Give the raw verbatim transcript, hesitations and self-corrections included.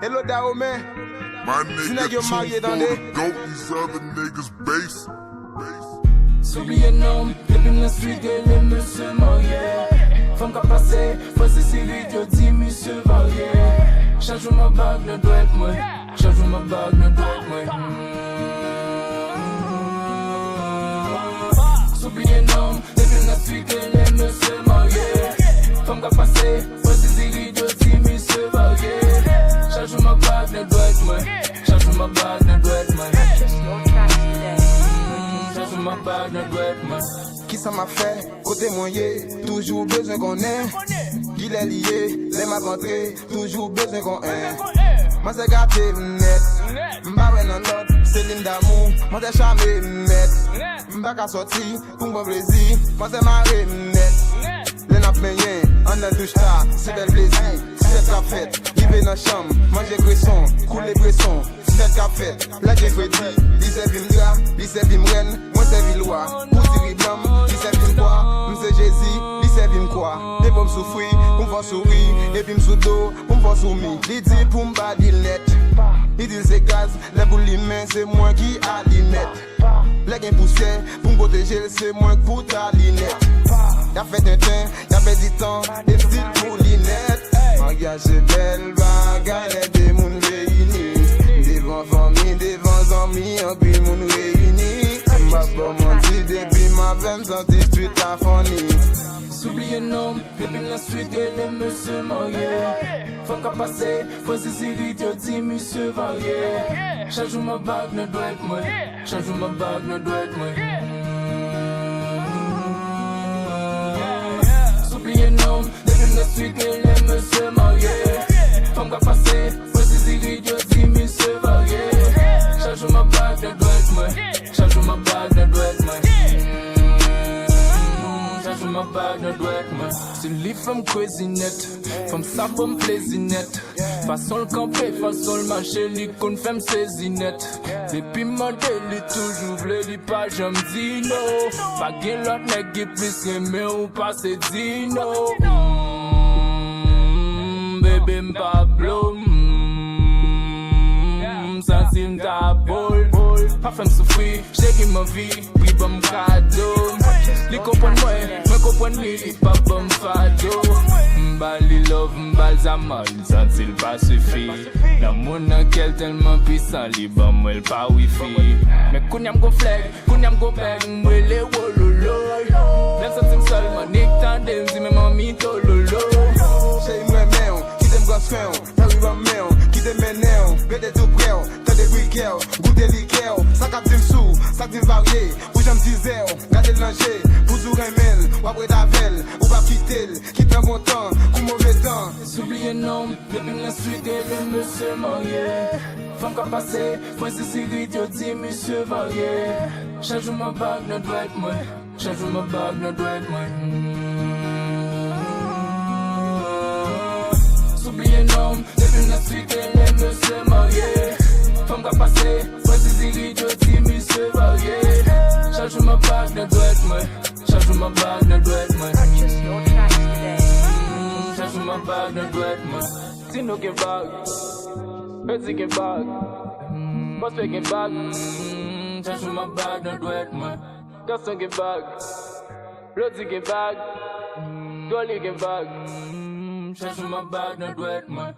Hello Dahomey. Ti nèg yo marye tande. Sou bliye non m, depi m nan street gen de mesye marye. Fanm k ap pase, fò se sirit yo di misye varye. Chak jou m ap bag nan dwèt mwen. Chak jou m ap bag nan dwèt mwen. Sou bliye non m, depi m nan street gen de mesye marye. Fanm k ap pase, fò se sirit yo di misye varye. Chak jou m ap bag nan dwèt mwen. Chak jou m ap bag nan dwèt mwen. Chak jou m ap bag nan dwèt mwen. Kisa m ap fè? Kote mwen ye? Toujou bezwen konnen. Kilè li ye? Lè m ap antre, toujou bezwen konnen. Manzè gate m nèt. M pa wè nan lòt, se lim damou. Manzè chame m nèt. M pa ka sòti pou m pran plezi. Manzè mare m nèt. Lè n ap benyen anndan douch la, se bèl plezi. Ti fèt k ap fèt, rive nan chanm, manje kreson, koule bweson. Ti fèt k ap fèt, lè gen fredi, li sèvi m dra, li sèvi m rèn, mwen sèvi lwa. Pou diri blanm, li sèvi m kwa, m se Jezi, li sèvi m kwa. Depo m soufri, pou m fè w souri, epi m sou do, pou m fè w soumi. Li di pou m pa di l nèt, li di l se gaz, lè pou l limen, se mwen ki alimèt. Lè gen pousyè, pou m pwoteje l, se mwen k pou ta linèt. Y ap fè tenten, y ap pèdi tan, e m still pou linèt. Maryaj se bèl bagay, lè de moun reyini. Devan fanmi, devan zanmi, anpil moun reyini. M p ap ba w manti, depi m avè m, santi street la funny. Sou bliye non m, depi m nan street gen de mesye marye. Fanm k ap pase, fò se sirit yo di misye varye. Chak jou m ap bag nan dwèt mwen. Chak jou m ap bag nan dwèt mwen. Sou bliye non m, depi m nan street gen de mesye marye. Fanm k ap pase, fò se sirit yo di misye varye. Chak jou m ap bag nan dwèt mwen. Chak jou m ap bag nan dwèt mwen. Chak jou m ap bag nan dwèt mwen. Se li fè m crazy nèt. Fanm sa ban m plezi nèt. Fason l kanpe, fason l mache, li konn fè m sezi nèt. Depi m mande, li toujou vle, li pa janm di no. Pa gen lòt nèg ki plis renmen w pase Dino. Mm, bebe m pa blo, mm, m santi m ta bol. Pa fè m soufri, cheri m anvi. Wi, ban m kado. Li konprann mwen, mwen konprann li, li pa ban m fado. M ba li love, m ba l zam, li santi l pa sifi. Lanmou nan kè l tèlman pwisan, li ban mwen l pa wifi. Men kounye a m gon flag, kounye a m gon bag, m rele wololo. Lè m santi m sèl, m annik tande m di men manmi tololo. Cheri m renmen w, kite m pran swen w. Fè wi ban m men w, kite m mennen w. Rete tou prè w, tande bri kè w. Goute likè w, sa k ap di m sou, sa k di m varye. Pou jan m dizè w, gade l nan je, pou di w renmen l, w ap ret avè l, ou p ap kite l, kit nan bon tan, kou move tan. Sou bliye non m, depi m nan street gen de mesye marye. Fanm k ap pase, fò se sirit yo di misye varye. Chak jou m ap bag nan dwèt mwen. Chak jou m ap bag nan dwèt mwen. Sou bliye non m, depi m nan street gen de mesye marye. Fanm k ap pase, fò se sirit yo di misye varye. Chak jou m ap bag nan dwèt mwen. Chak jou m ap bag nan dwèt mwen. Chak jou m ap bag nan dwèt mwen. Tino gen bag, Pèdi gen bag, Mòspe gen bag. Chak jou m ap bag nan dwèt mwen. Gaston gen bag, Lodi gen bag, Dolly gen bag. Chak jou m ap bag nan dwèt mwen.